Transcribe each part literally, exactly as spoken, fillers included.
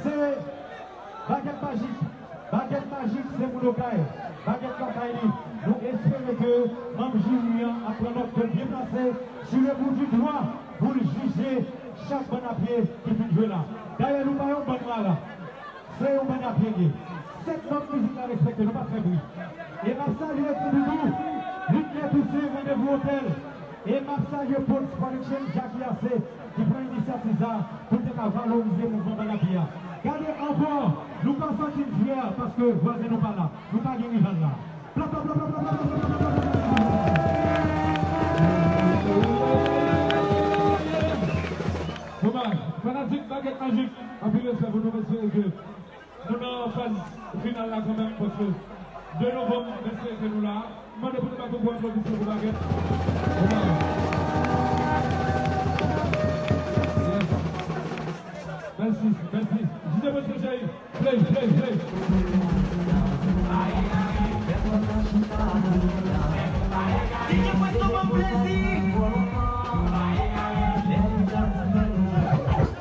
Se Bagèt Majik. Bagèt Majik se moun Okay. Bagèt lakay li. Nou espere ke manm jiri an ap pran nòt ke l byen plase sou le bout du doigt pou l jije chak bann a pye ki fin jwe la. Dayè, nou pa yon bann rara. Se yon bann a pye n ye. Sèt nòt mizik la respekte, nou pa fè bri. E m ap salye Ti Doudou, Luc Letoussaint, Randevou Otèl. E m ap salye Prince Production, Jacky Asse, ki pran inisyativ sa a pou l te ka valorize mouvman bann a pye a. Gade ankò, nou ka santi n fyè paske vwazen nou pa la. Nou pa gen rival la. Pla, pla, pla. Bon, fanatik Bagèt Majik, anpil respè pou nou, mesye, ke nou nan faz final la kanmenm, paske de novanm, mesye, ke nou la. M mande pou nou bat yon gwo aplodisman pou Bagèt. Bon bagay. Yes. Mèsi, mèsi. Jije mwen, cheri. Play, play, play. D J Presto, ban m plezi. Yes.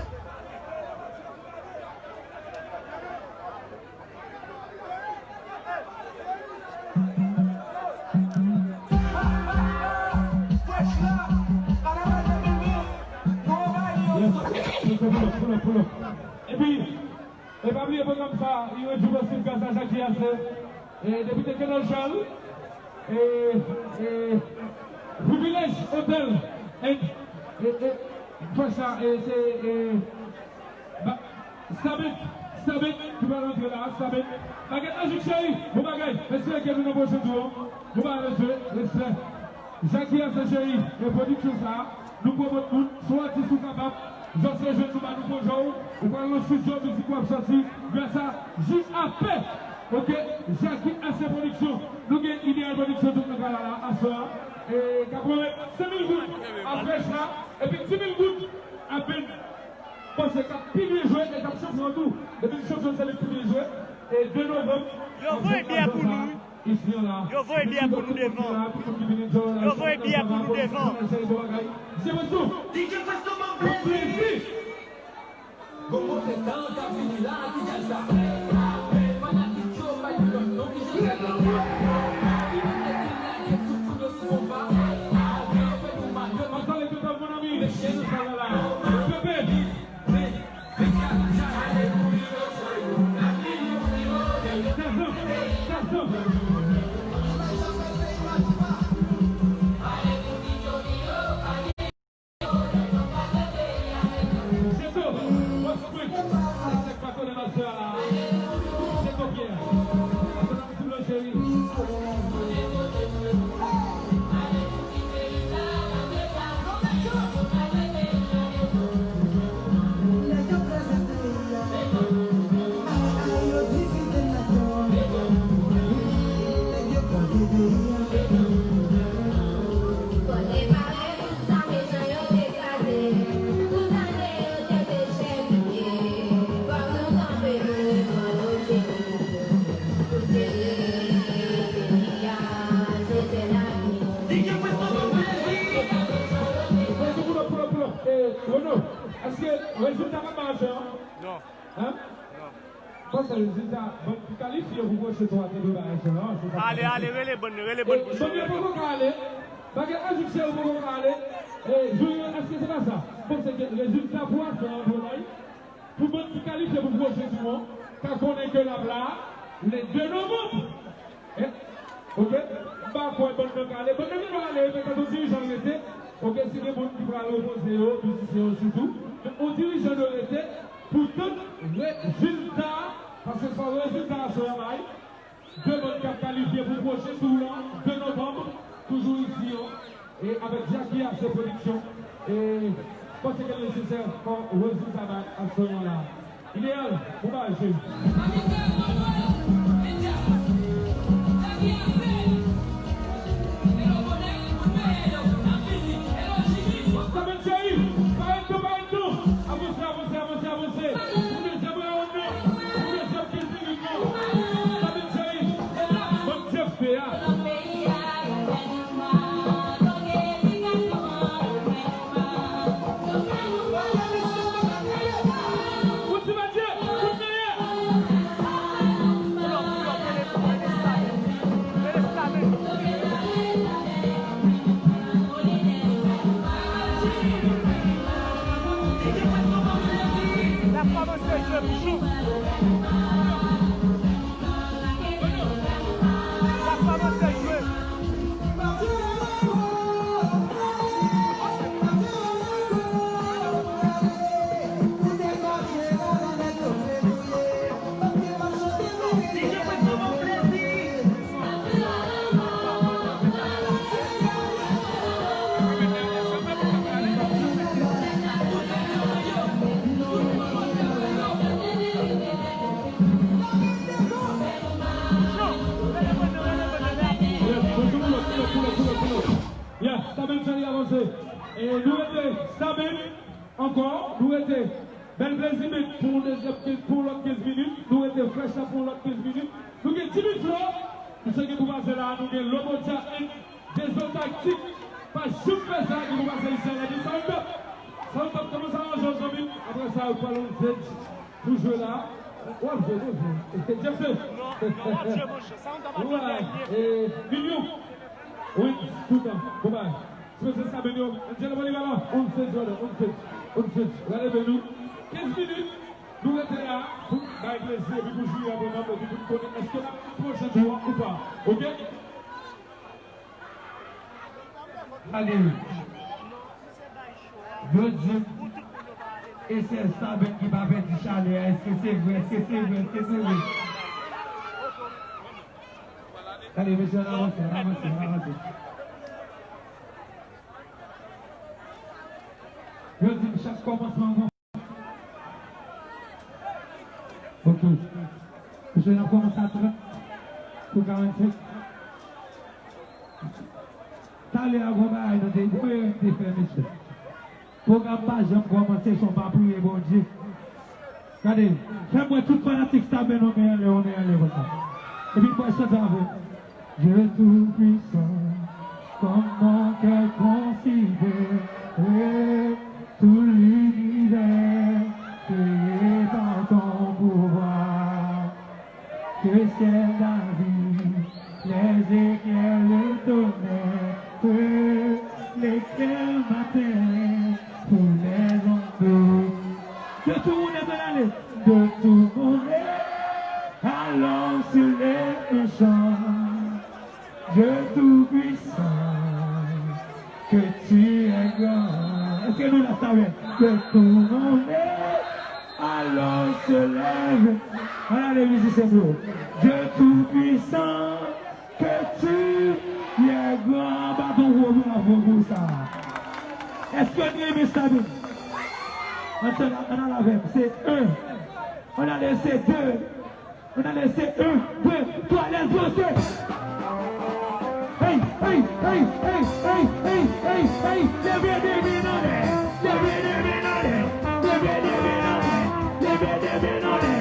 Pull up, pull up, pull up, pull up. Epi, e pa bliye pwogram sa, li redi posib gras a Jacky Asse, e, Depite Kendall Charles, e, e, Privilege Hotel and, e, e, fè sa, e, se, e, ba, Stabet, Stabet, ki pral antre la, Stabet. Bagèt Majik, cheri, bon bagay. Espere ke nou nan pwochen tou, an. Bon bagay, mesye, respè. Jacky Asse, cheri, e pwodiksyon sa a, nou pwomòt moun, se yon atis ou kapab, jòs rejwenn nou, ba nou pwojè w, ou pral nan estidyo, mizik ou ap sòti, gras a J A P, oke, Jacky Asse Production, nou gen Ideal Production tout nan kay la, aswè a, e, k ap remèt senk mil goud a Fresh la, epi dis mil goud a Ben. Panse k ap pi byen jwe e k ap chanpyon tou. Depi l chanpyon, se li k pi byen jwe. E de novanm, yo voye byè pou nou, wi. Yo voye byè pou nou devan. Yo voye byè pou nou devan. D J Presto, ban m plezi. Gon move tan k ap vini la, ki djaz sa? Fanatik yo pa gen lòt non ki J A P. Ki mete ki lage tout kout yo sou konpa. Yo fè nou mal, yo mal. Mesye nou sa la. Pepe. Èske rezilta pa mache, an? Non. Hein? Non. Bon, se rezilta, bann ki kalifye pou pwochen tour a te dwe bay aswè an, se sa. Ale, ale, rele bann, rele bann pou bann yo poko ka ale. Bagay Majik se yo poko ka ale. E, juri, èske se pa sa? Bon, se ke rezilta pou aswè an, pou nou, pou bann ki kalifye pou pwochen tour an, ka konnen ke l ap la, le de novanm. Eh, ok. M pa kwè bann nan ka ale. Bann nan gen dwa ale, men tande yon dirijan rete. Ok, si gen moun ki pral repoze yo, mizisyen yo sitou. Men yon dirijan dwe rete pou tann rezilta a, paske se rezilta a sou yon may. De bann k ap kalifye pou pwochen tou lan, de novanm, toujou isi an. E avèk Jacky Asse Production, e panse ke l nesesè pou rezilta bay aswè an la. Ideal, bon bagay, cheri. Sa bèl, cheri, pa ret non, pa ret non. Avanse, avanse, avanse, avanse. Pou dezyèm rawonn nan, pou dezyèm kenz minit nan. Sa bèl, cheri, bann Jeff P A. Yes, Saben Charly avanse. E nou rete Saben ankò. Nou rete Bèl Plezi Beat pou yon dezyèm kenz, pou yon lòt kenz minit. Nou rete Fresh la pou yon lòt kenz minit. Nou gen Jimmy Flow. Misye gen pou pase la. Nou gen Lobo Dja Inc. Dezo Taktik. Pa janm fè sa, gen pou pase isi a. Epi Sound Up. Sound Up, kòmanse aranje w, zanmi m. Apre sa, yo pral on stage pou jwe la. W ap jwe, w ap jwe. Jeffrey. Non, non, w ap jwe, monchè. Sound Up ap vin dènye. E, Mignon. Wi, toutan. Bon bagay. Spesye Saben yo. Angelo Polyvalent. On stage, brother. On stage. On stage. Gade ben nou. Kenz minit. Nou rete la pou bay plezi epi pou jwi a vrèman, epi pou n konnen èske n ap pran jan tou an ou pa. Oke? Gade. Yo di m, e se Saben ki pa pèdi chalè a. Èske se vre? Èske se vre? Èske se vre? Gade, mesye, ann avanse, ann avanse, ann avanse. Yo di m chak kòmansman gon. Ok. Mesye, n ap kòmanse a trant pou karannsenk. Talè a gon bagay nou te, gon erè n te fè, mesye. Pwogram pa janm kòmanse san w pa priye Bondye. Gade, fè m wè tout fanatik Saben nou men anlè, nou men anlè konsa. Epi n pral chante avè m. Dieu Tout-Puissant, comme mon cœur considère tout l'univers créé par ton pouvoir. Que ciel, la vie, les éclairs, le tonnerre, l'éclair matin pour les hommes. De tout mon être, allez, de tout mon être, allons sur les champs. Dieu Tout-Puissant, que tu es grand. Èske nou la, Saben? Que tout mon être alors se lève. Ann ale mizisyen nou. Dieu Tout-Puissant, que tu es grand. Bat yon gwo bravo pou sa. Èske nou renmen Saben? Ann ale, ann ale avè m. Se un. Ann ale, se de. Ann ale, se un, de, twa, let's go, se. Hey, hey, hey. Leve de men anlè. Leve de men anlè. Leve de men anlè. Leve de men anlè.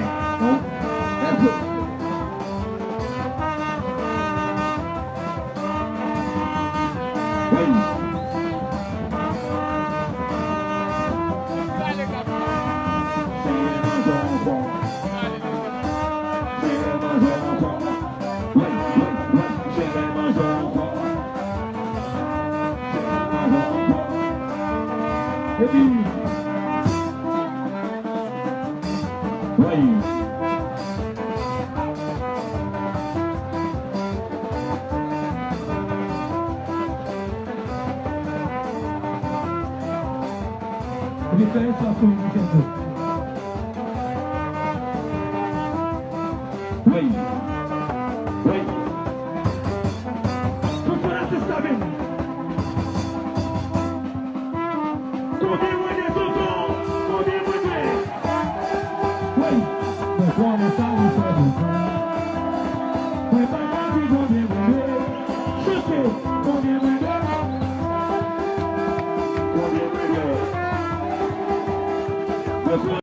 Let's go. Hey. Epi fè espas pou mizisyen tou. Wi. Wi. Tout fanatik Saben. Konbyen mwen dwe, tonton? Konbyen mwen dwe? Wi. Mwen konnen sa ou fè pou mwen. Mwen pa ka di konbyen mwen dwe. Chante. Konbyen mwen dwe? Konbyen mwen dwe? Mwen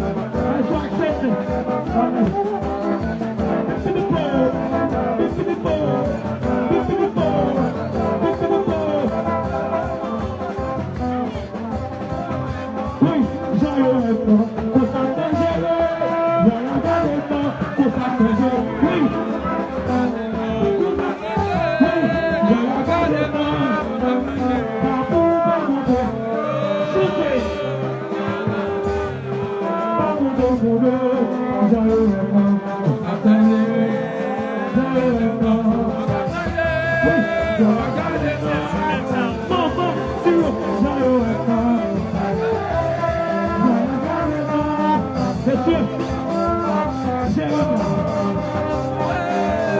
Let's rock, Texas. Amen. Bippity boo, bippity boo, bippity boo, bippity boo. Wi, jan yo wè nan, konsa k danjere. Jan yo gade nan, konsa k danjere. Wi. Wi, jan yo gade nan, pa pou, pa pou. Choute. Pa pou, pa pou. Jan yo wè nan, konsa k danjere. Jan yo wè nan. Wi, jan yo gade nan. Manman, si yo, jan yo wè nan. Jan yo gade nan. Mesye, jere nan.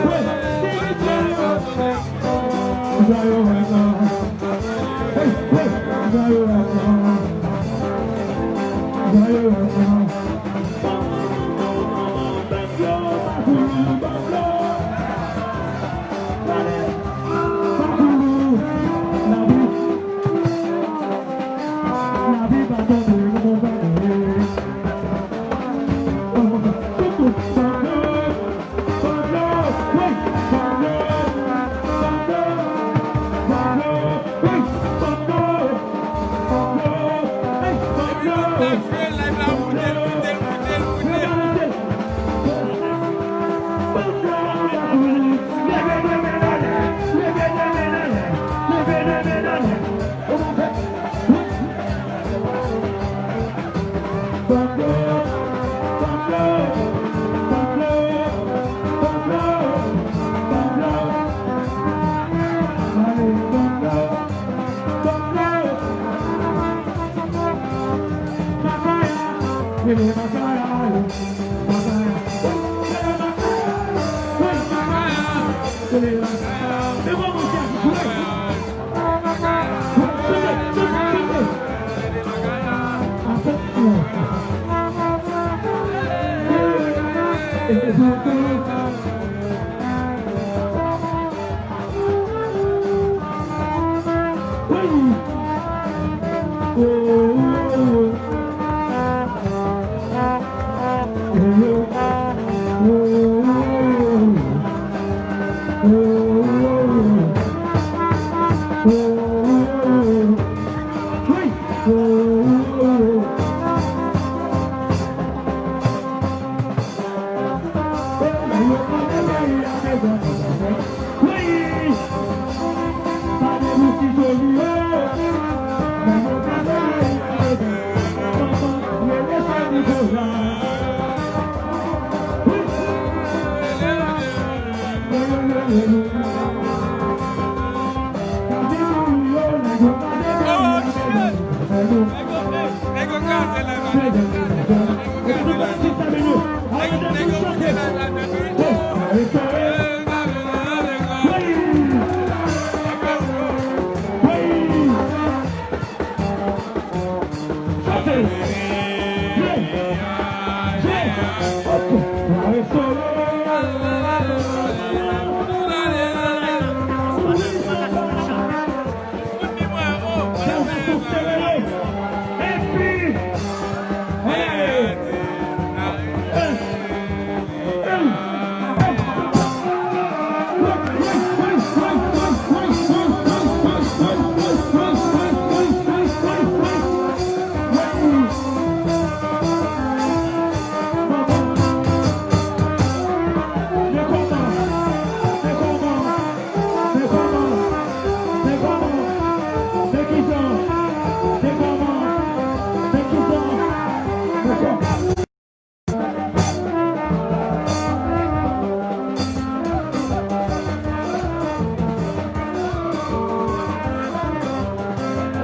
Wi, si li jere nan. Jan yo wè nan. Hey, hey, jan yo wè nan. Jan yo wè nan.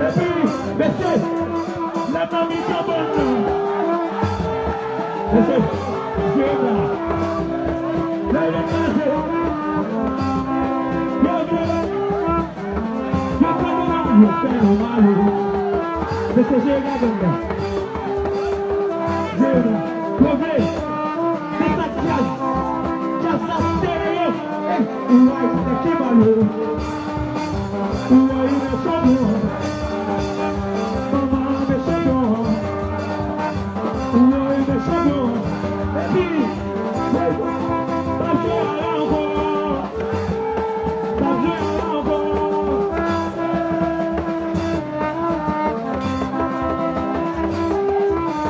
Epi, mesye, lè m nan mitan bòn nan, mesye, je la, lè l kraze, yo vle, yo fè nou mal, yo fè nou mal. Mesye, je gade m nan. Je la, yo vle, se sa djaz, djaz la sere yo. Ey, ou ay, se ki mal yo. Ou ay, mechan blan. Manman mechan blan. Ou ay, mechan blan. Epi, pa jwe a la ankò. Pa jwe a la ankò.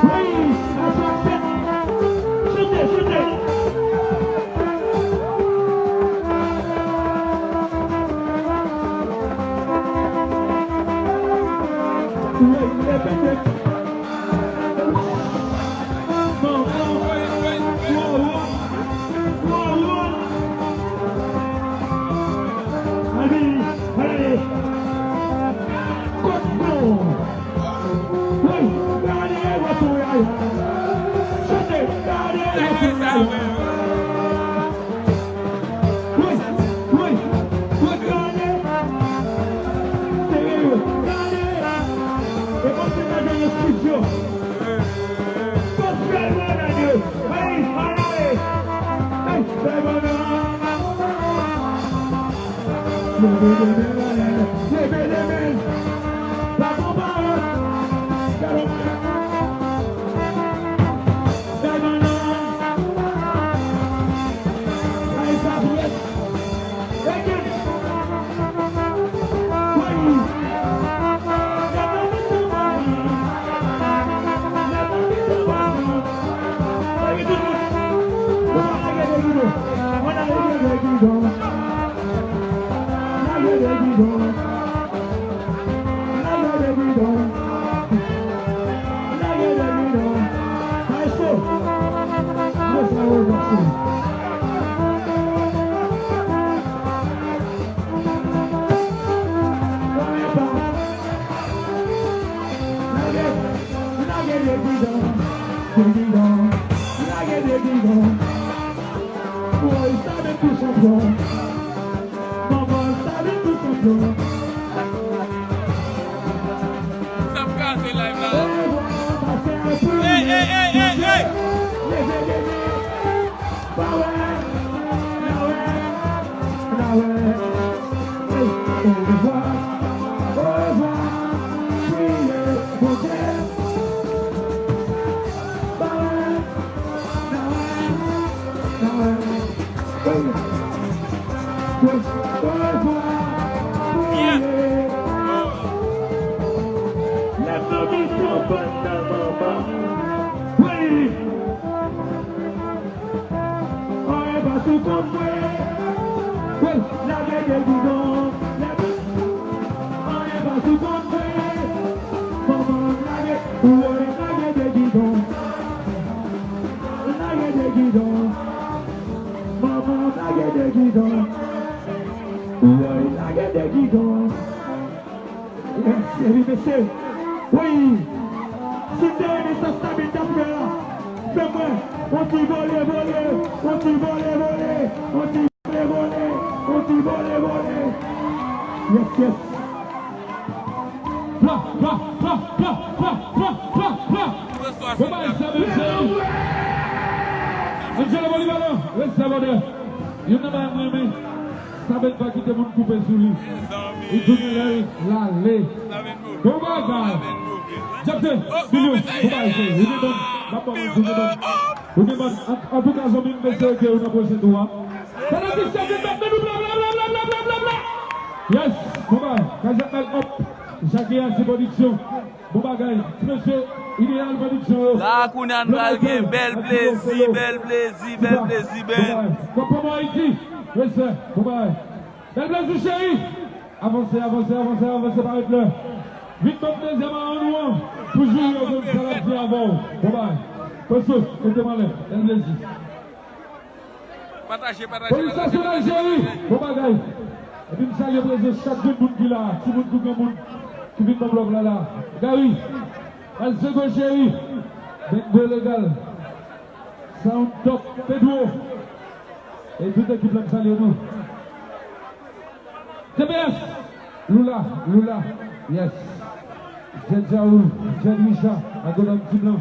Wi, aksyon fèt. Choute, choute. Wi, wi, wi, gade. Sere yo, gade. E kòmsi nan yon estidyo. Gospel malad yo. Hey, ale. Hey, fè banda. Leve de men, leve de men. Pa gon pawòl. Gade. Fè banda. Hey, sa pou Lage de gidon, de gidon, lage de gidon. Woy, sa de tou chanpyon. Anyen pa sou kont mwen. Woy, lage de gidon. Lage. Anyen pa sou kont mwen. Manman lage. Woy, lage de gidon. Lage de gidon. Manman lage de gidon. Woy, lage de gidon. Yes, epi mesye. Wi. Si te renesans Tabit t ap fè a, fè mwen on ti vole vole, on ti vole vole, on ti vole vole, on ti vole vole. Yes, yes. Bla, bla, bla. Bon bagay sa, mesye. Angelo Polivalent, respè, brother. Youn nan bagay m renmen. Sa bèt pa kite moun koupe sou li. Li tounen lè l ale. Bon bagay. Djapte, Bilyo, bon bagay, se, ou gen bann, m ap ban manti, ou gen bann, ou gen bann, an, antouka, zanmi m, mesye, ke ou nan pwochen tou a. Fanatik sa vin bat men nou, bla, bla, bla. Yes, bon bagay, Kazak Mal Up, Jackie Assez Production. Bon bagay, ti mesye, Ideyal Pwodiksyon yo. La, kounye a, n pral gen bèl plezi, bèl plezi, bèl plezi, bèl. Bon bagay. Kòpòm Ayiti, respè, bon bagay. Bèl plezi, cheri. Avanse, avanse, avanse, avanse, pa ret lè. Vin ban m dezyèm aran nou an, pou jiri yo konn sa l ap di avè w. Bon bagay. Pòs yo, mete m anlè. Bèl plezi. Pataje, pataje, pataje, pataje. Félicitations l'Algérie. Bon bagay. Epi m salye prezans chak grenn moun ki la, timoun kou granmoun ki vin ban m love la la. Gary, Alsego cheri, Bengo legal, Sound Top, Pedro. E tout ekip la m salye nou. T P S, Lula, Lula, yes. Jed Jaoul, Jed Richard, Agwonòm Ti Blan.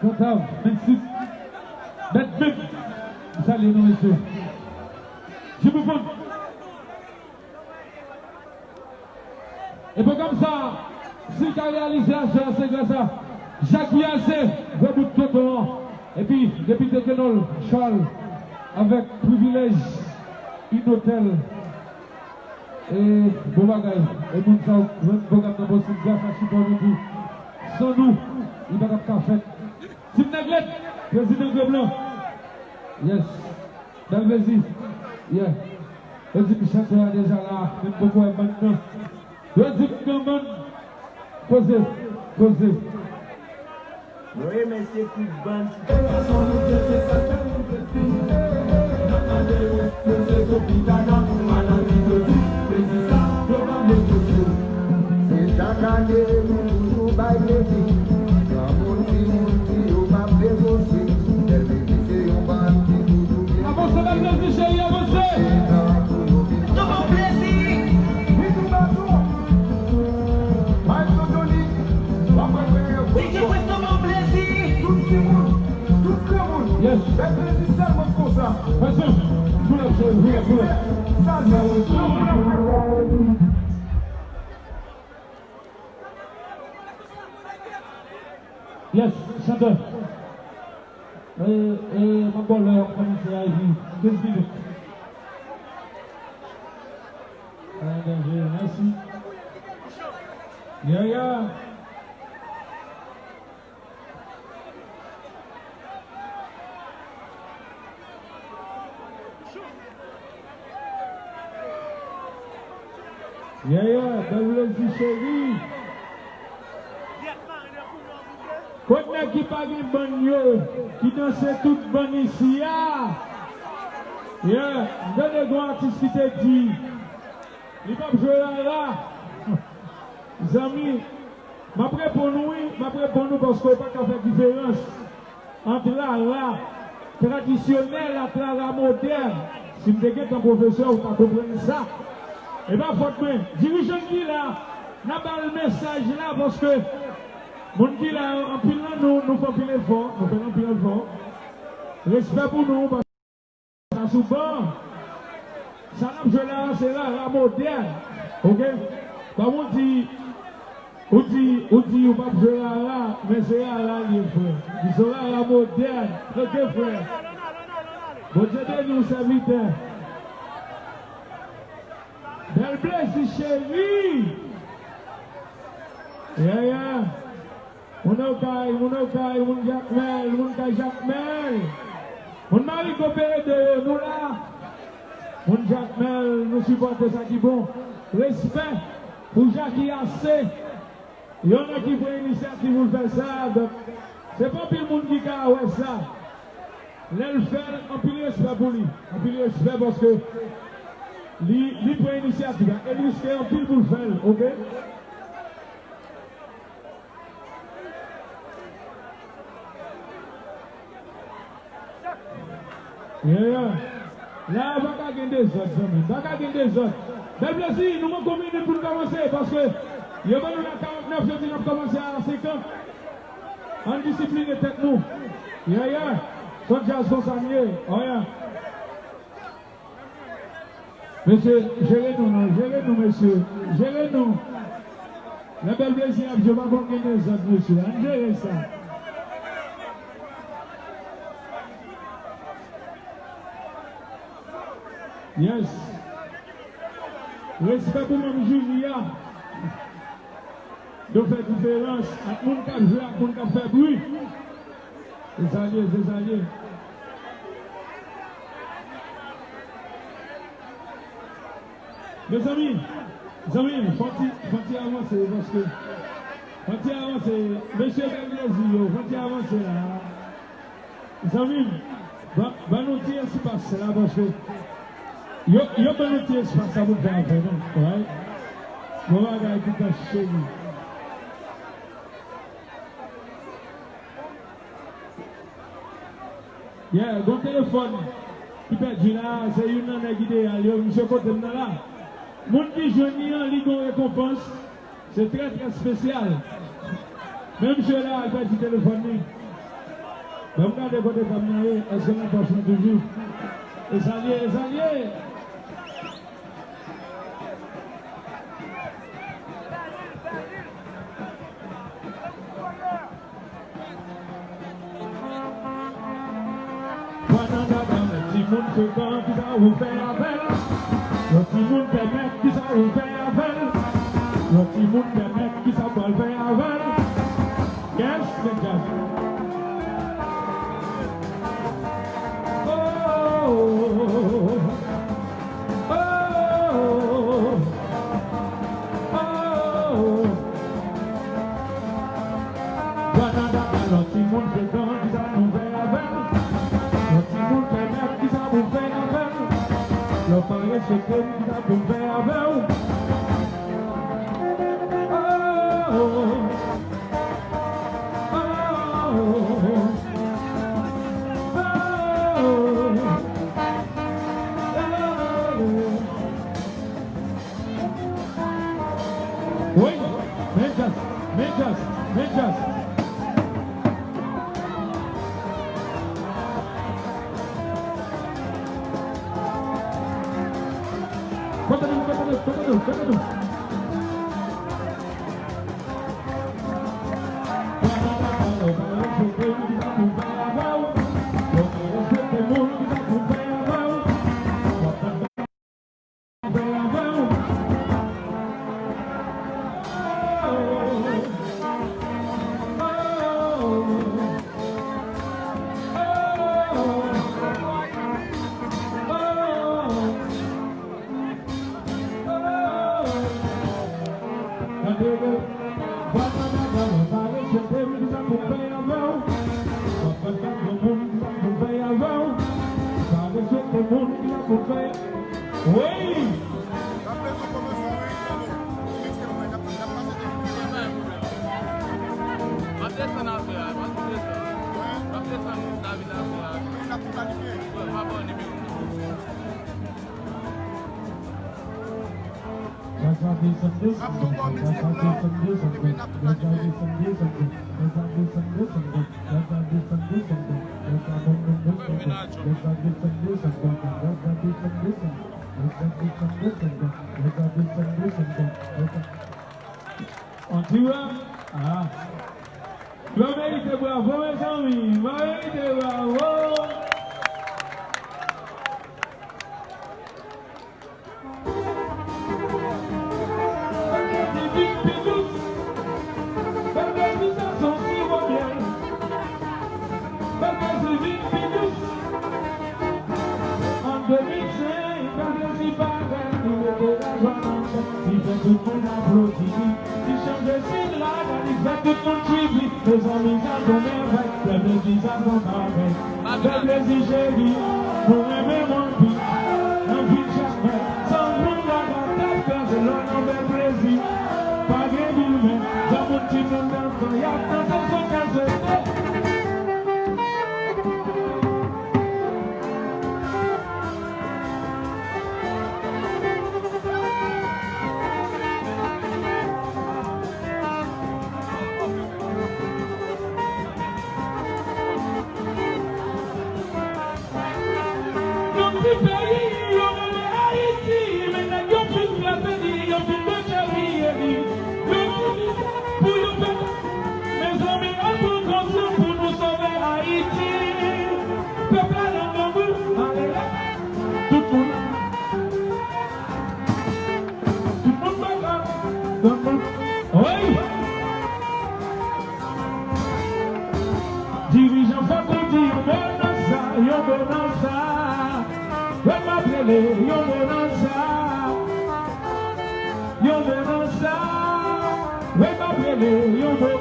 Kantav, Mensip, Mèt Menm. M salye nou, mesye. Jimmy Fon. E pwogram sa, si l ka reyalize aswè a, se gras a Jackie Assez, vrè bout tonton an. Epi, Depite Kenol Charles, avèk Privilèj Inotèl. E bon bagay. E moun sa yo rann pwogram nan posib gras a sipò nou tou. San nou, li pa t ap ka fèt. Team Nèglèt, Prezidan Greblan. Yes. Bèl plezi. Yeah. Yo di m chantè a deja la, men m poko wè bann nan. Yo di m gen bann. Koze, koze. Nou remèsye tout bann ki. Se chak ane nou toujou bay plezi. Granmoun, timoun, fi, yo p ap debose. Bèl plezi se yon bann ki toujou byen. Avanse, bèl plezi, cheri, avanse. Nou bon plezi. Vin nou baton. Maestro Johnny, w ap fè yo. D J Presto, bon plezi. Tout timoun, tout granmoun. Yes. Bèl plezi sèlman konsa. Attention, pull up, cheri, pull up, pull up. Sa, sa, sa. Yes, chantè. E, e, m ap ba w lè w ap kòmanse a epi kenz minit. Pa gen danje, mèsi. Yeah, yeah. Yeah, yeah, bèl plezi, cheri. Kot nèg ki pa gen bann yo, ki danse tout bann isi a? Yeah, m tande gon atis ki te di, li p ap jwe Rara. Zanmi, m ap reponn ou wi, m ap reponn ou paske w pa ka fè diferans ant Rara tradisyonèl ak Rara modèn. Si m te gentan pwofesè, ou ta konprann sa. E pa fòt mwen. Dirijan ki la, n a ba l mesaj la, paske moun ki la yo, anpil nan nou, nou fè anpil efò, nou fè anpil efò. Respè pou nou, paske sa sou ban. Sa n ap jwe la a, se rara modèn, oke? Kòm ou di, ou di, ou di ou p ap jwe rara, men se rara l ye, frè. Li se yon rara modèn, oke, frè? Bondye beni w, sèvitè. Bèl Blezi cheri. Yeah, yeah. Moun Okay, moun Okay, moun Jakmèl, moun kay Jakmèl. Moun Marigo Peredo yo, nou la. Moun Jakmèl, nou sipòte sa ki bon. Respè pou Jaki Ase. Yon nèg ki pran inisyativ pou l fè sa, donk, se pa anpil moun ki ka wè sa. Lè l fè l, anpil respè pou li. Anpil respè paske li, li pran inisyativ la. E l riske anpil pou l fè l, oke? Yeah. La a pa ka gen dezòd, zanmi. Pa ka gen dezòd. Bèl Blezi, nou manke yon minit pou n kòmanse, paske yo ban nou la karannèf, yo di n ap kòmanse a senkant. Ann disipline tèt nou. Yeah, yeah. Se yon djaz konsa n ye. Oh, yeah. Mesye, jere nou non, jere nou, mesye. Jere nou. Lè Bèl Blezi ap jwe, pa konn gen dezòd, mesye. Ann jere sa. Yes. Respè pou manm jiri a. Yo fè diferans ant moun k ap jwe ak moun k ap fè bri. Se sa l ye, se sa l ye. Mezanmi, zanmi, fò n ti, fò n ti avanse, paske, fò n ti avanse, mesye Bèl Blezi yo, fò n ti avanse la. Zanmi m, ban, ban nou ti espas la, paske yo, yo ban nou ti espas la pou n fè afè nou, right? Bon bagay, Titans cheri. Yeah, gon telefòn ki pèdi la, se youn nan nèg Ideyal yo, misye kote m nan la. Moun ki jwenn li an, li gon rekonpans, se trè, trè espesyal. Men misye la, l pèdi telefòn li. Ban m gade kote fanm nan ye, èske l nan pòch mwen toujou? E sa l ye, e sa l ye! Pran nan dada, yon timoun frekan, kisa ou fè avè l? Yon timoun pèmèt, kisa ou fè avè l? Yon timoun pèmèt, kisa w pral fè avè l? Yes, mesye. Oh, oh, oh, oh. Oh, oh, oh. Banana, yon timoun frekan, kisa nou fè avè l? Yon timoun pèmèt, kisa nou fè avè l? Lè w pa respekte m, kisa pou m fè avè w? Oh, oh, oh. Wi, men djaz, men djaz, men djaz. Kote nou, kote nou, kote nou, kote nou? Wi! M ap desann apre a, m ap desann. M ap desann nan vil apre a. Wi, m ap abòne, men. Gazade Sunday Sunday, Gazade Sunday Sunday, Gazade Sunday Sunday, Gazade Sunday Sunday, Gazade Sunday Sunday, Gazade Sunday Sunday, Gazade Sunday Sunday. On dirait, ah. Yo merite bravo, mezanmi, yo merite bravo. Bèl plezi sa se yon siwo myèl. Bèl plezi vin pi dous. An de mil senk, bèl plezi parèt, li mete lajwa nan kè, li fè tout moun aplodi li, li chanje stil la, li fè tout moun swiv li. Mezanmi, sa se yon mèvèy, bèl plezi sa se yon bagay. Bèl plezi cheri, nou renmen w anpil. Nan vil Jakmèl, san moun la ka tèt kraze lò nan bèl plezi. Pa gen bimen, granmoun timoun nan tan y ap danse sou kè swete. Yon ti peyi, yo rele Ayiti, men nèg yo fin kraze li, yo fin dechepiye li. Yon ti mizè pou yo fè. Mezanmi, ann pran konsyans pou nou sove Ayiti. Pèp la nan grangou, ale la. Tout moun. Tout moun dakò. Tout moun. Wi. Dirijan, fòk ou di yon mo nan sa, yon mo nan sa. Wi, m ap rele yon mo nan sa. Yon mo nan sa. Wi, m ap rele yon mo.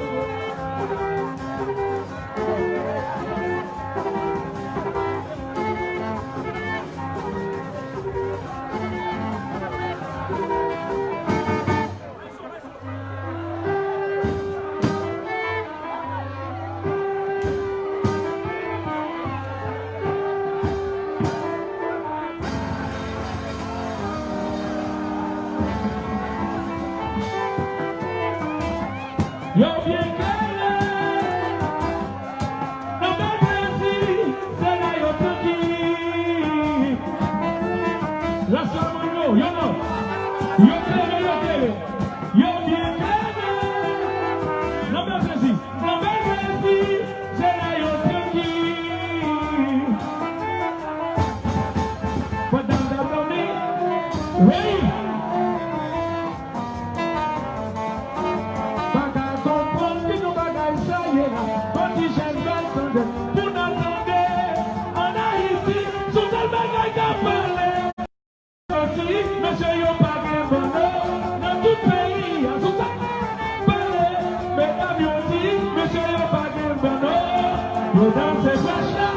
Yo byen klere. Nan bèl plezi, se la yo trankil. Lè sèlman yo, yo non. Yo klere, yo klere. Yo byen klere. Nan bèl plezi, nan bèl plezi, se la yo trankil. Pandan m t ap dòmi, wi. Pa ka konprann ki jan bagay sa ye la. Bon ti jèn bay tande pou n al tande. Ann Ayiti, sou sèl bagay k ap pale. Yo di, mesye yo pa gen bon non. Nan tout peyi a, sou sa pale. Medam yo di, mesye yo pa gen bon non. Yo danse frèch la,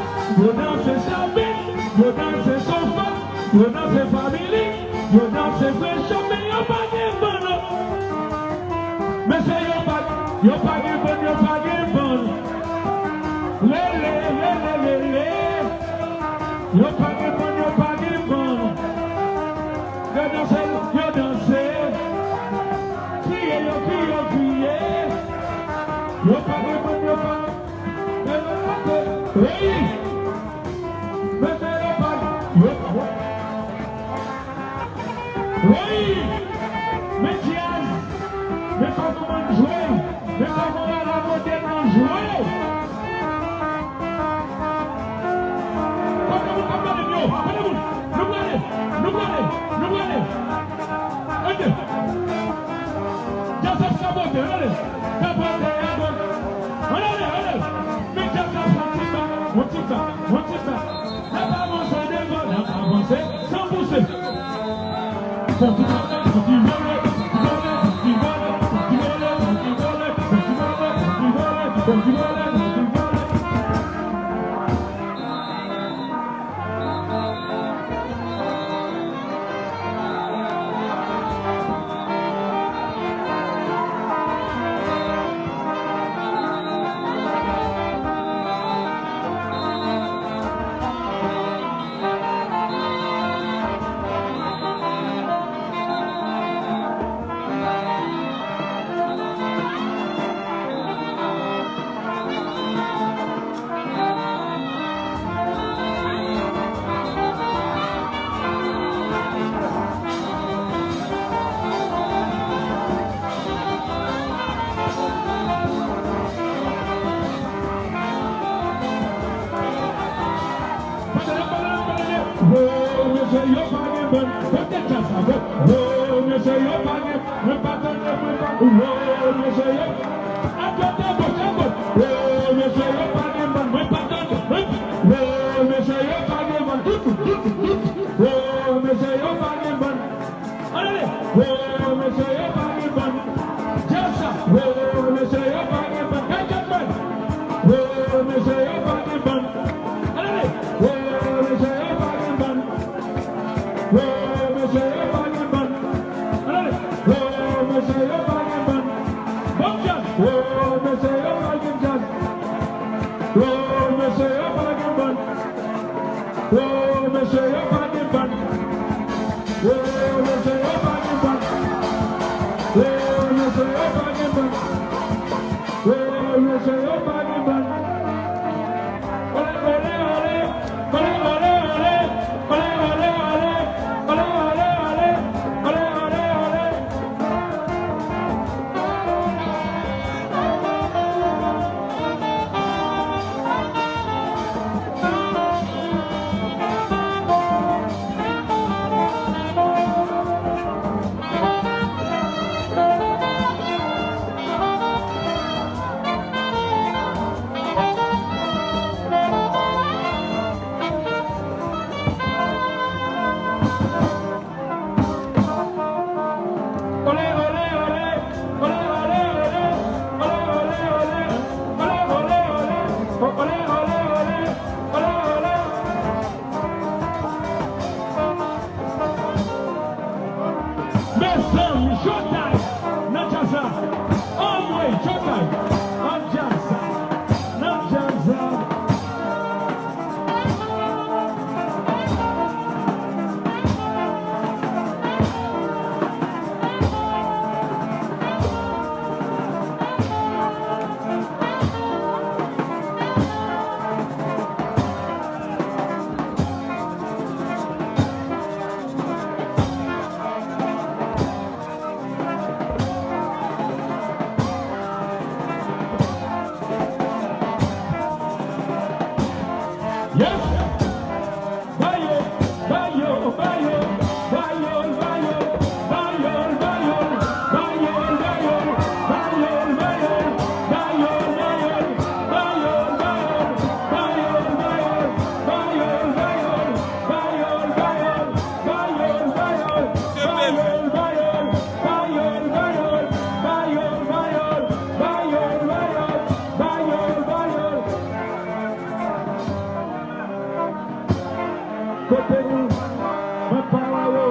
yo danse sabin, yo danse sofa, yo danse famili. Yo danse frecho, men yo pa gen bon non. Mesye yo pa, yo pa gen bon, yo pa gen bon. Rele, rele, rele. Yo pa gen bon, yo pa gen bon. Yo danse, yo danse. Kriye, yo kriye, yo kriye. Yo pa gen bon, yo pa. Wi! Mesye yo pa, yo pa. Wi! Men djaz! Men kòman moun jwe! Men kòman la lamode nan jwe! Kote moun k ap gade m yo? Kote moun? Nou prale! Nou prale! Nou prale! Ann ale! Djaz ap kapote, ann ale! Kapote, kapote! Ann ale, ann ale! Men djaz la fè yon ti pa, yon ti pa, yon ti pa. N ap avanse devan, n ap avanse san pouse. Fè yon ti pa, fè yon ti vole, fè yon ti vole, fè yon ti vole, fè yon ti vole, fè yon ti vole, fè yon ti vole, fè yon ti vole, fè yon ti vole. Kote djaz la, bon. Wo, mesye yo pa gen, mwen pa tande, mwen pa, wo, mesye yo. Adwat, agoch, agoch. Wo, mesye yo pa gen bann, mwen pa tande, mwen pa, wo, mesye yo pa gen bann. Tout, tout, tout. Wo, mesye yo pa gen bann. Ann ale. Wo, mesye yo pa gen bann. Djaz sa. Wo, mesye yo pa gen bann. Kay djaz mwen. Wo, mesye yo pa gen bann. Ann ale. Wo, mesye yo pa gen bann. Wo, mesye yo pa gen bann. Ann ale. Wo, mesye yo pa gen bann. Bon djaz. Wo, mesye yo pa gen djaz. Wo, mesye yo pa gen bann. Wo, mesye yo pa gen bann. Wo, mesye yo pa gen bann. Wo, mesye yo pa gen bann. Wo, mesye yo pa gen bann. Ole, ole, ole. Ole, ole, ole. Ole, ole, ole. Ole, ole, ole. Ole, ole, ole. Mezanmi, Jotay nan djaz la. Anmwey, Jotay nan djaz la. Nan djaz la. Yes! Ba yo, ba yo, ba yo, ba yo, ba yo. Kote nou, mwen pa wè yo.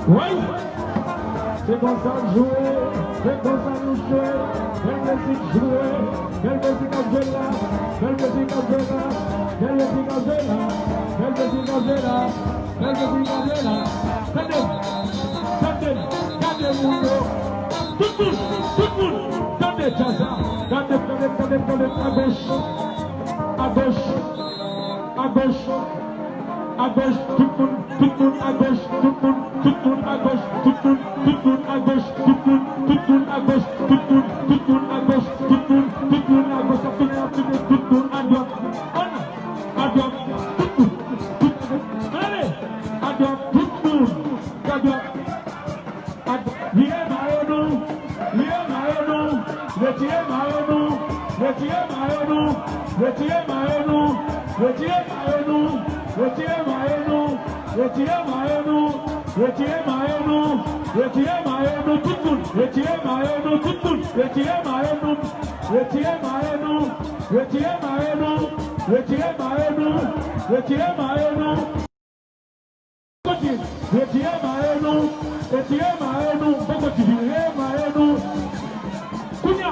Woy! Se konsa n jwe, se konsa nou jwe. Bèl mizik jwe, bèl mizik ap jwe la, bèl mizik ap jwe la, bèl mizik ap jwe la, bèl mizik ap jwe la, bèl mizik ap jwe la. Tande, tande, gade moun yo. Tout moun, tout moun, tande djaz la. Gade, gade, gade, gade, agoch, agoch, agoch. Agoch, tout moun, tout moun, agoch, tout moun, tout moun, agoch, tout moun, tout moun, agoch, tout moun, tout moun, agoch, tout moun, tout moun, agoch, tout moun, tout moun, agoch, ap tounen, ap tounen, tout moun, adwat, ann, adwat, tout moun, tout moun, ale, adwat, tout moun, adwat. Ak vire mayo nou, vire mayo nou, retire mayo nou, retire mayo nou, retire mayo nou, retire mayo nou, retire mayo nou, retire mayo nou, retire mayo nou, retire mayo nou, tout moun, retire mayo nou, tout moun, retire mayo nou, retire mayo nou, retire mayo nou, retire mayo nou, retire mayo nou. Retire mayo nou, retire mayo nou, poko di vire mayo nou. Kounya,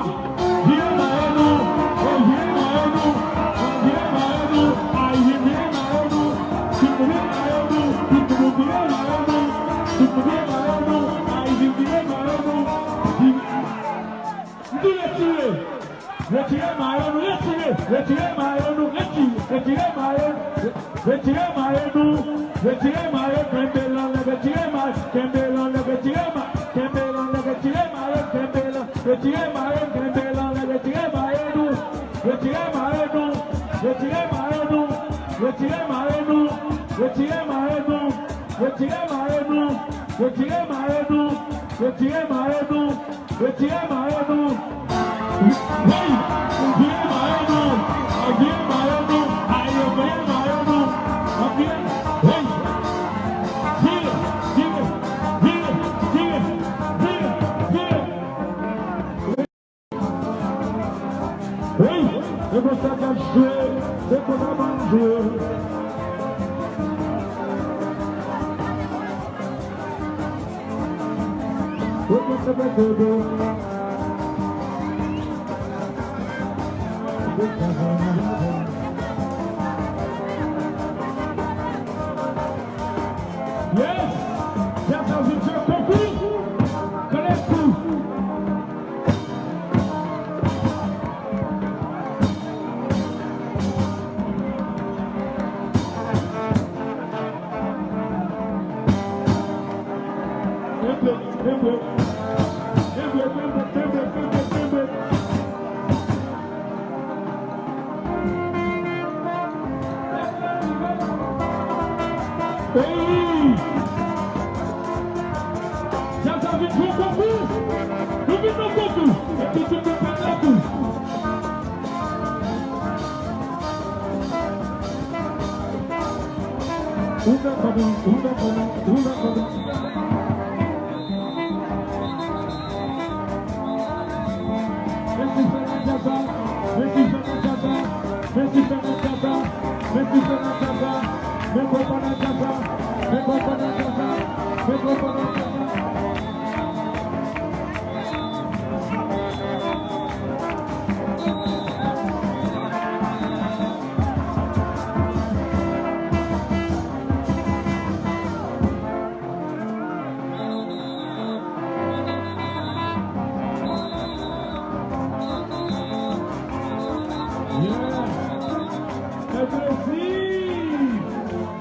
vire mayo nou, o vire mayo nou, vire mayo nou, ay vire mayo nou, vire mayo nou, vire mayo nou, vire mayo nou, ay vire mayo nou, vire. M di retire, retire mayo nou, retire, Retire mayo nou, retire, retire mayo, retire mayo nou, retire mayo, kenbe l anlè, retire mayo, kenbe l anlè, retire mayo, kenbe l anlè, retire mayo, kenbe l anlè, retire mayo, kenbe l anlè, retire mayo nou, retire mayo nou, retire mayo nou, retire mayo nou, retire mayo nou, retire mayo nou, retire mayo nou, retire mayo nou. Retire mayo nou. Hey! Retire mayo nou. Retire mayo nou. Ay, retire mayo nou. Retire. Hey! Tire, tire, tire, tire, tire, tire. Hey! Se konsa k ap jwe. Se konsa bann jwe. Yes! Jazz House Vin Jwe Konkou! Kole kou! Hey! Jazz House Vin Jwe Konkou! Nou vin nan konkou! Epi tout moun pran konkou! Ouvè kò nou, ouvè kò nou, ouvè kò nou. Mèsi frè nan djaz la, mèsi frè nan djaz la, mèsi frè nan djaz la, mèsi frè nan djaz la, men konpa nan djaz la, men konpa nan djaz la, men konpa nan djaz la. Yeah! Fè plezi!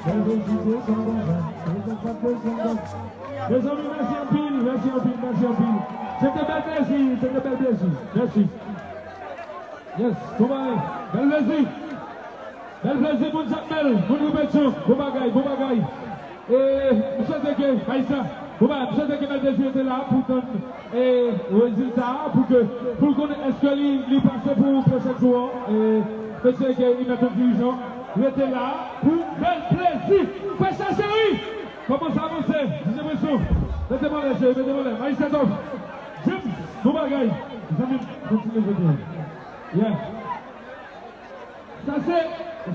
Fè plezi, se sa konsa. Se sa k ap bezwen. Mezanmi, mèsi anpil, mèsi anpil, mèsi anpil. Se te bèl plezi, se te bèl plezi. Mèsi. Yes, bon bagay. Bèl plezi. Bèl plezi, moun Jakmèl, moun Ripetyon. Bon bagay, bon bagay. E, m swete ke, Maestro, bon bagay, m swete ke bèl plezi rete la pou tann, e, rezilta a, pou ke, pou l konnen èske li, li pase pou pwochèn jou an. E, m swete ke li mèt yon dirijan rete la pou bèl plezi. Frè Cheri! Kòman sa avanse? Dije Preston. Mete m anlè, cheri, mete m anlè. Majistra Top. James, bon bagay. Zanmi m, kontinye jodi a. Yeah. Sa se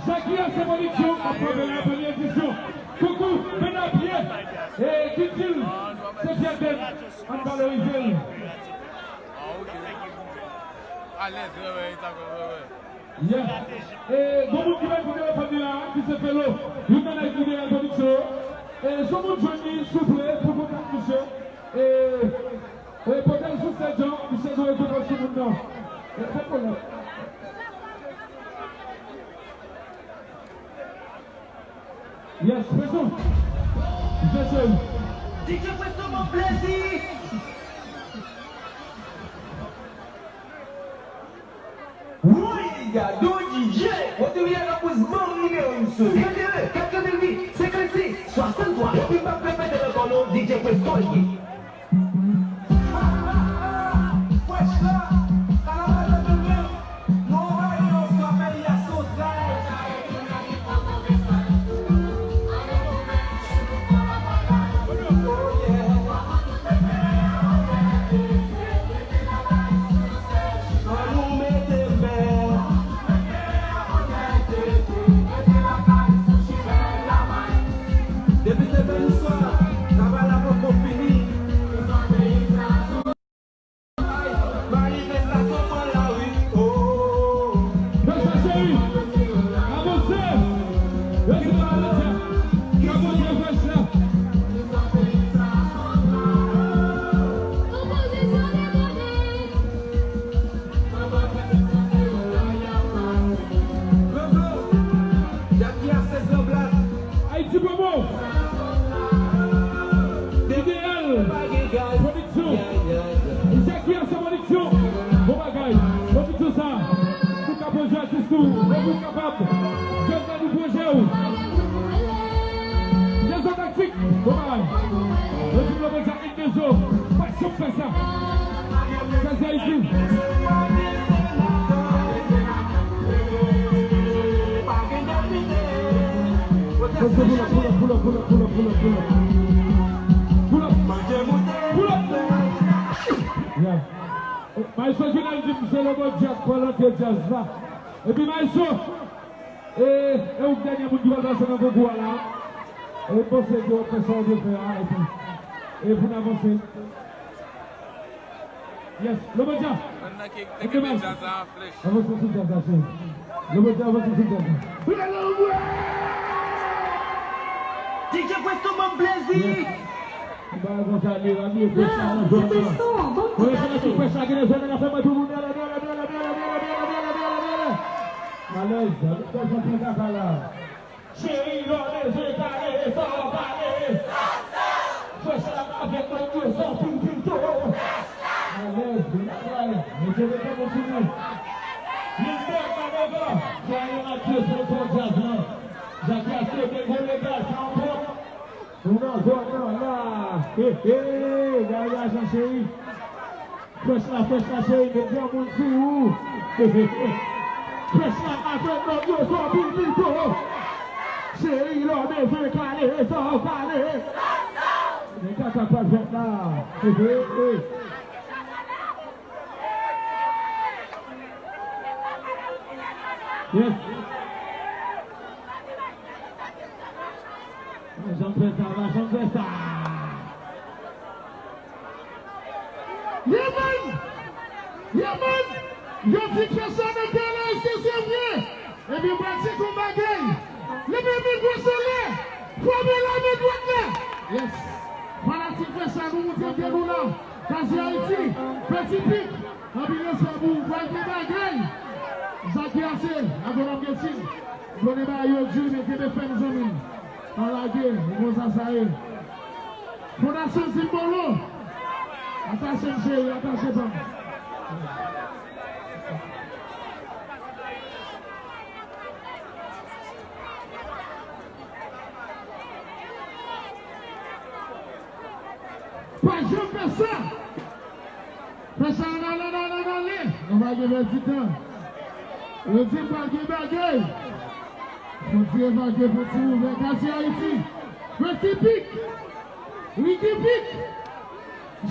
Jackie Assez Production k ap kanpe la, premye edisyon. Koukou, Benapye. E Kitil, se Pierre Ben. Ann valorize l. Alèz, wè, wè, e sa, wè, wè. Yeah. E, gon moun ki bay kou telefòn li la, ki se Felo. Youn nan nèg Ideal Production yo. E, si w moun jwenn li, souple, pou kontak misye. E, e, pote l sou sèt jan, misye dwe rekonpans sou moun nan. E, fè kolè. Yes, Preston. Yes, sir. D J Preston, bon plezi. Woy, gadon D J! Woy, te wi a nan pous, ban m nimewo, mesye. Trannde de, katreventuit, senkannsis, swasanntwa. Epi m p ap repete l ankò non, D J Preston li ye. Fresh la, kanaval nan tande. Nou anvayi yo swa peyi a sou zay. Depi semenn swa, travay la poko fini. Lè w kapab, jèn nan nou pwojè w. Dezo taktik, bon bagay. Yo di m Lobo Dja in Dezo, pa janm fè sa. Jazz Ayiti. Pull up, pull up, pull up, pull up, pull up, pull up, pull up, pull up. Pull up, pull up. Yeah. Maestro Junel di m se Lobo Dja k pral antre djaz la. Epi Maestro, e, e ou k dènye moun ki pral pase nan konkou a la. E m panse ke w ap fè sa w dwe fè a, epi, e pou n avanse. Yes, Lobo Dja. Mwen nan ki te kenbe djaz la an flèch. Avanse sou djaz la, cheri. Lobo Dja, avanse sou djaz la. D J Presto, ban m plezi. Yes. Yon bagay konsa, li la, li fresh la nan zòn nan. Fresh la, fresh la, gen zòn nan, fè mwen tou, mele, mele, mele. Alèz, nou fè kaka la. Cheri, lò bezwen kale, sa w kale. Fresh la avèk mwen, yo sòti pito. Alèz, vin travay. Mesye, mete mwen sou nou. Li fè pa devan. Fè yon aktivite sou djaz lan. Jackie Asse, degole djaz lan, pwòp. Nou nan zòn nan la. He, he, gade lajan, cheri. Fresh la, fresh la, cheri, met granmoun sou ou. Fresh la avèk nèg yo sòti pito. Cheri, lè w bezwen kale, sa w kale. Men kaka k pral fèt la. He, he, he. Yes. Pa janm fè sa, pa janm fè sa. Yeah, man! Yeah, man! Yo di ke sa nan Dallas, se vre! Epi, m pral di yon bagay. Leve men gwo solèy. Fòme la men dwat la. Yes. Fanatik fè sa, nou moute pye nou la. Kazi Ayiti, Peti Pik. Anpil respè pou ou. Pral gen bagay. Jackie Asse, Agwonòm Getin. Konnen bagay yo di, men kenbe fèm, zanmi m. Pa lage, e konsa sa ye. Fondasyon Zimbolo. Atache m, cheri, atache pa m. Pa janm fè sa. Fè sa, ann ale, ann ale, ann ale. Nou pa gen pèdi tan. Yo di pral gen bagay. Fon ti evalye, fon ti ouvè. Kazi Ayiti. Peti Pik. Ricky Pik.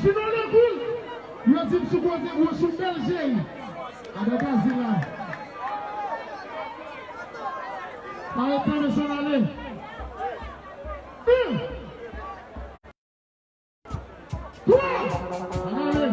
Jino Lekoul. Yo di m sou kote gwo sou bèl cheri. Adan Kazi la. Pa ret tann, mesye, ann ale. Yon. Twa! Ann ale!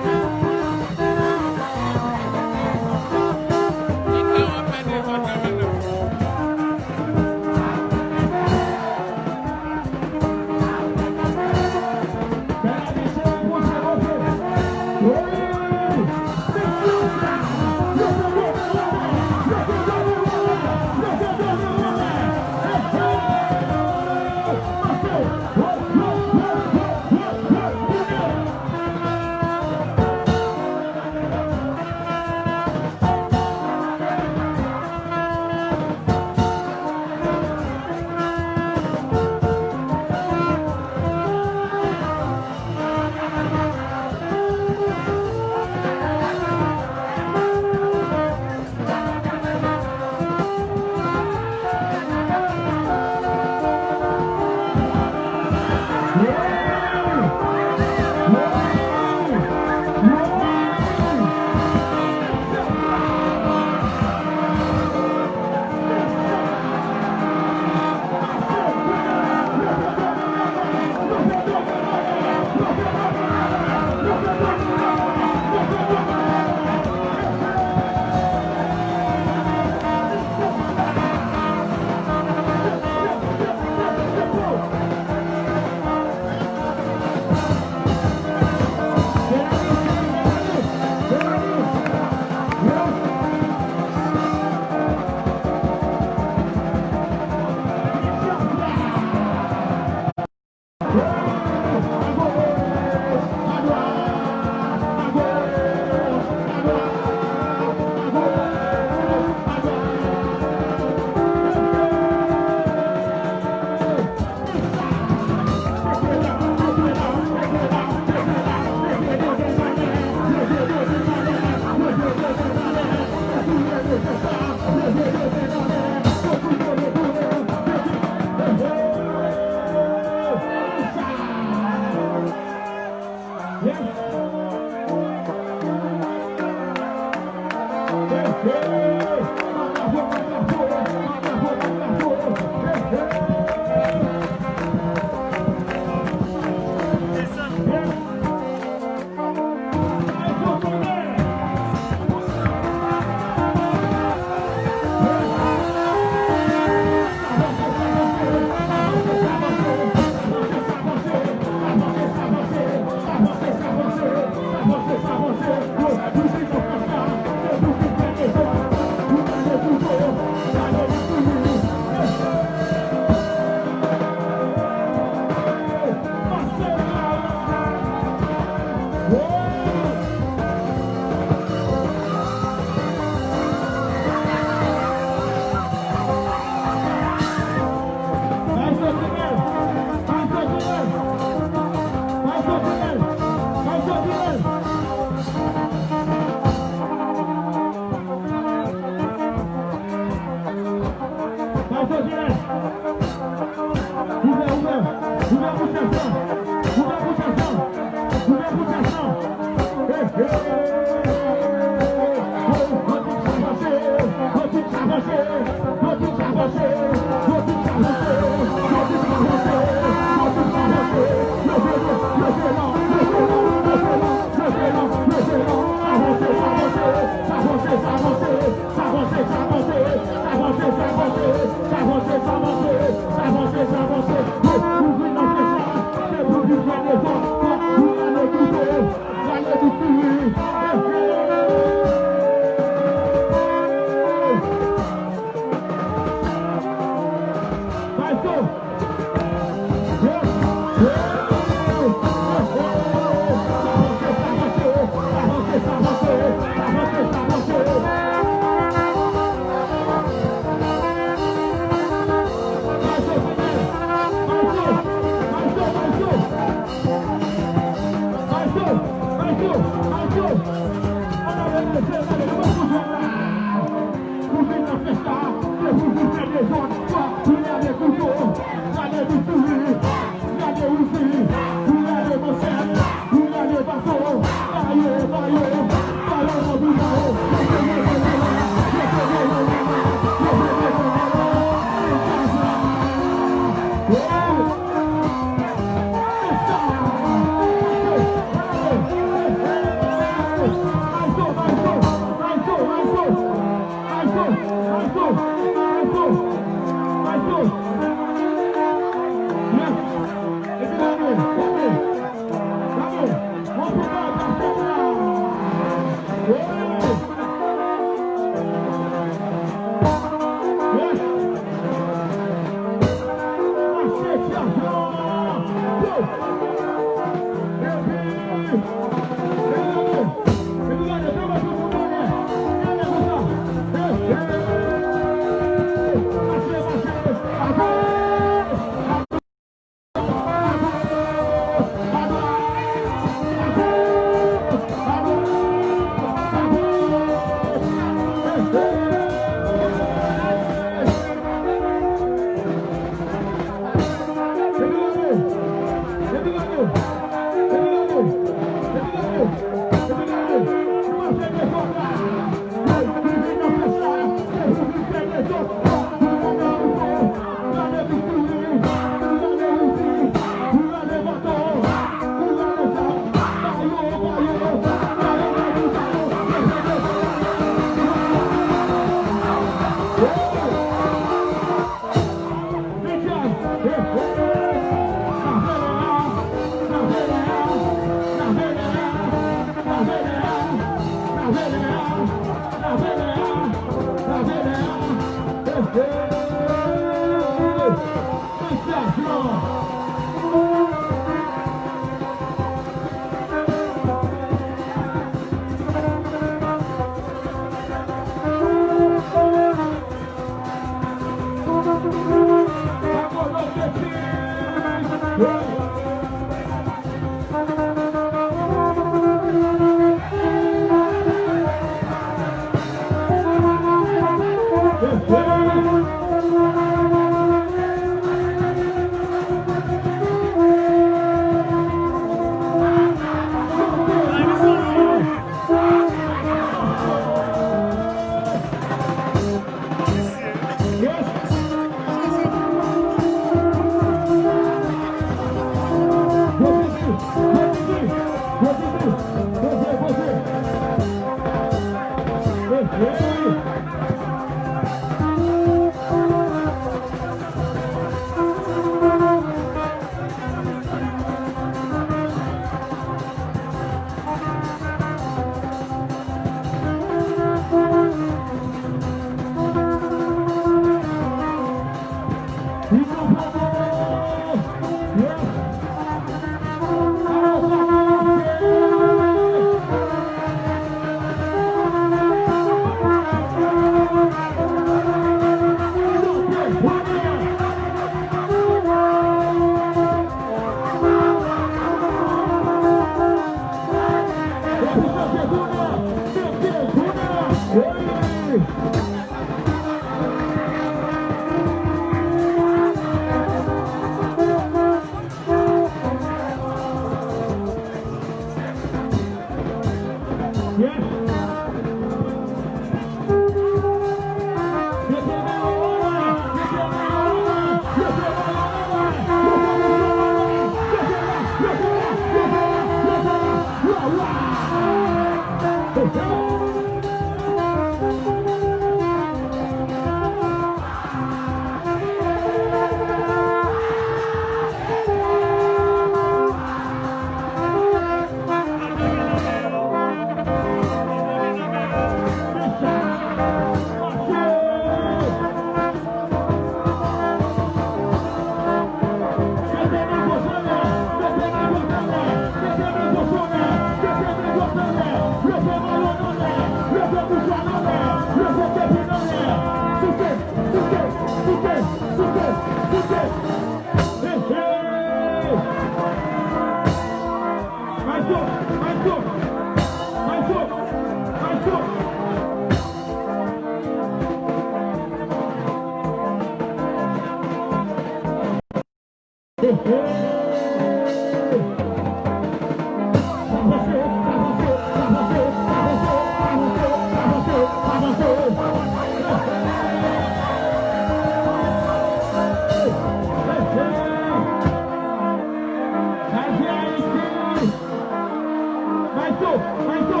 Maestro, maestro,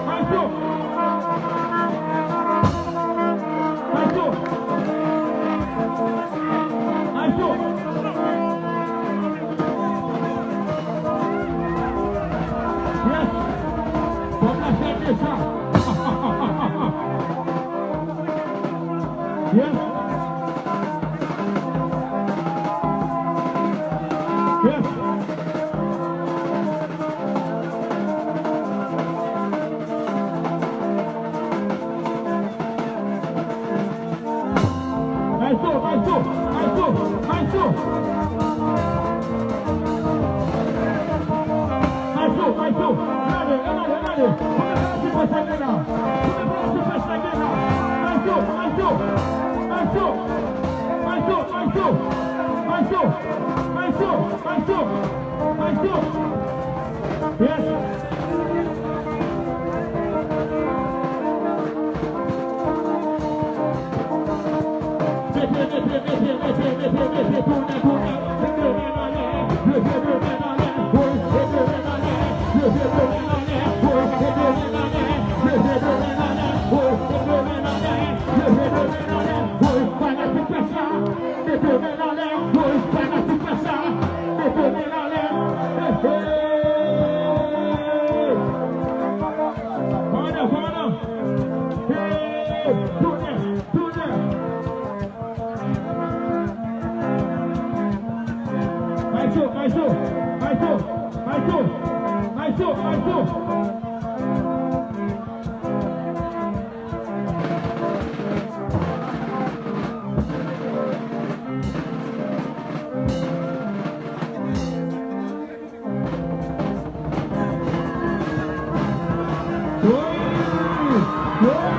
maestro. Maestro. Maestro. Yes. Bon, la fête de ça. Yes. Yes. Maestro, maestro, maestro, maestro. Maestro, maestro, gade, gade, gade. Kòman se fè sa gen la? Kòman se fè sa gen la? Maestro, maestro, maestro, maestro. Maestro, maestro, maestro, maestro. Yes. Mete, mete, mete, mete, mete, mete, tounen, tounen. Mete men anlè, leve de men anlè, woy, leve men anlè, leve de men anlè, woy, leve men anlè, leve de men anlè, woy, leve men anlè, leve de men anlè, woy, fanatik fè sa, mete men anlè, woy, fanatik fè sa, mete men anlè, hey, hey. Fanatik, fanatik. Hey, tounen, tounen. Maestro, maestro, maestro, maestro, maestro, maestro. Yes. Yes.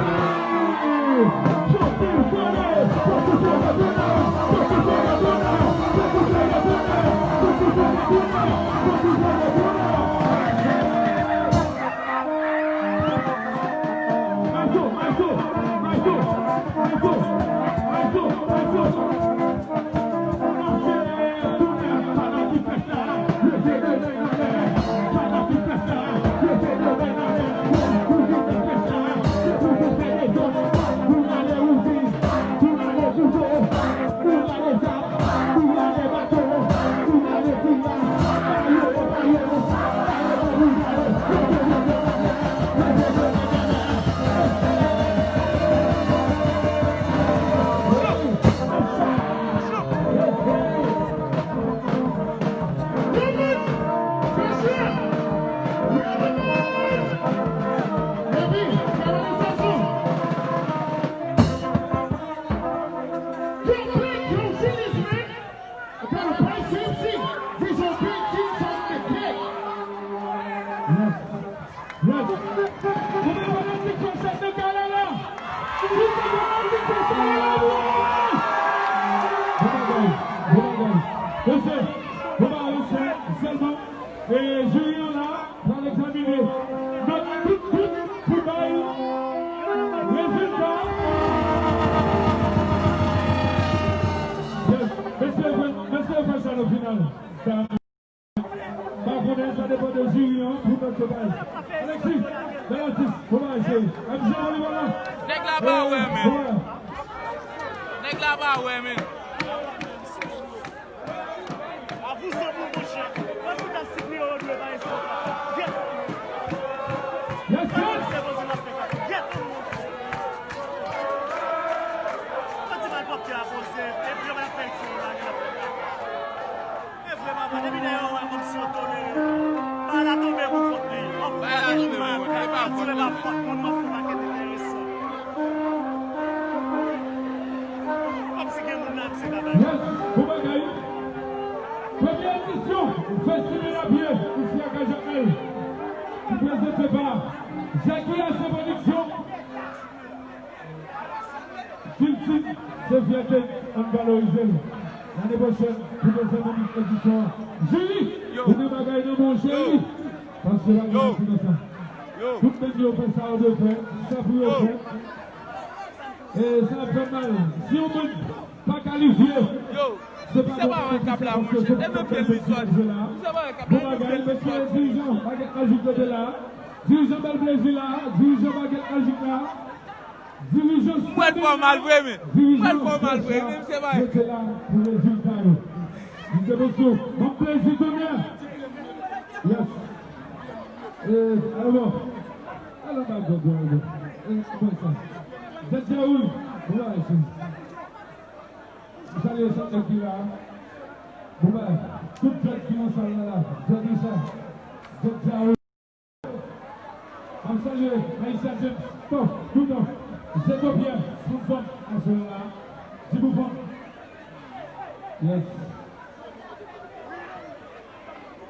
Konbyen fanatik Fèchèt nan kay la la? Konbyen fanatik Fèchèt la la? Bon bagay, bon bagay. Mesye, bon bagay, mesye. Sèlman, e, jiri an la pral egzamine nòt tout, tout pou bay rezilta. Yes. Mesye, mesye Fèchèt nan final. Pa konnen, sa depann de jiri an pou nòt yo bay. Alexis, bèl atis, bon bagay cheri. M J Polyvalent. Nèg la pa wè men. Nèg la pa wè men. Avou zanmi w monchè. Mwen fout ap sipliye yo dwe bay sa. Yes. Yes, yes. Yes. Mwen di mal pòptè a poze. Epi yo va fè ti la. E vre papa, depi dèyè w wè kòmsi yo tolere. Bagay la tonbe pou kont li. Bagay la tonbe pou kont li, e pa fòt moun. Fòt moun, fòt moun pa ket enteresan. Kòmsi gen moun nan se ka bay. Yes, bon bagay. Premye edisyon Festival a Pye isi a Kay Jakmèl ki prezante pa Jackie Haché Production. Kilti se fyète n, ann valorize l. Lane pwochèn, pou dezyèm edisyon an. Jiri, ou gen bagay nan men w, cheri. Paske pa gen manti nan sa. Tout nèg yo fè sa yo dwe fè, sa pou yo fè. E sa ap fè mal. Si yon moun pa kalifye, se pa bon bagay, paske se pou fè l bezwen la. Bon bagay, mesye dirijan, pa gen ajoute de la. Dirijan Bèl Plezi la, dirijan Bagèt Majik la, dirijan Mwen fò mal vre, men. Mwen fò mal vre, men, se pa. Mete la pou rezilta yo. Dirijan Bèl Plezi, Tonyè. Yes. Eh, alò. Alò, ba gògò, alò. Eh, kòman sa? Djadjaoul, bon bagay, cheri. M salye chak nèg ki la. Bon bagay. Tout djad ki nan sal la la. Djad Richard. Djad Jao. M ap salye Maïsia James. Tough, tout tough. Jeto Pierre, fanm fanm, aswè la. Ti pou fanm. Yes.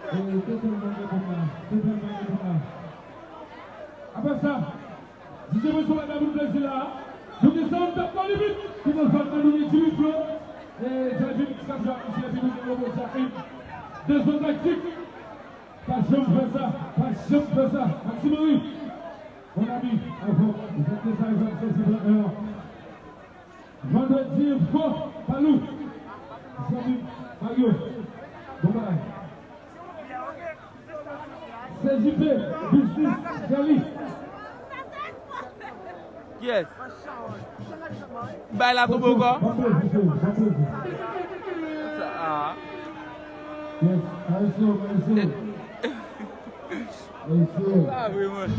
E, te fè mwen gen fanm la. Te fè mwen gen fanm la. Apre sa, D J Bouchon pa ta pou plezi la. Nou gen Sound Tap nan limit. Ki nan zòn nan nou gen Jimmy Flo. E, Jimmy k ap jwe ak misye epi nou gen Lobo Jack. De zòn taktik. Pa janm fè sa. Pa janm fè sa. Maxime Henry. Mon ami, avè w. Ou fè sa, jwè sezi trant et un an. Vandredi Enfo, Palou. Zanmi Mario. Bon bagay. C J P, Business, Jali. Yes. Bay la tonbe ankò. Bon plezi, bon plezi. Sa a. Yes, ayisyen, ayisyen. Pa vre, mwen.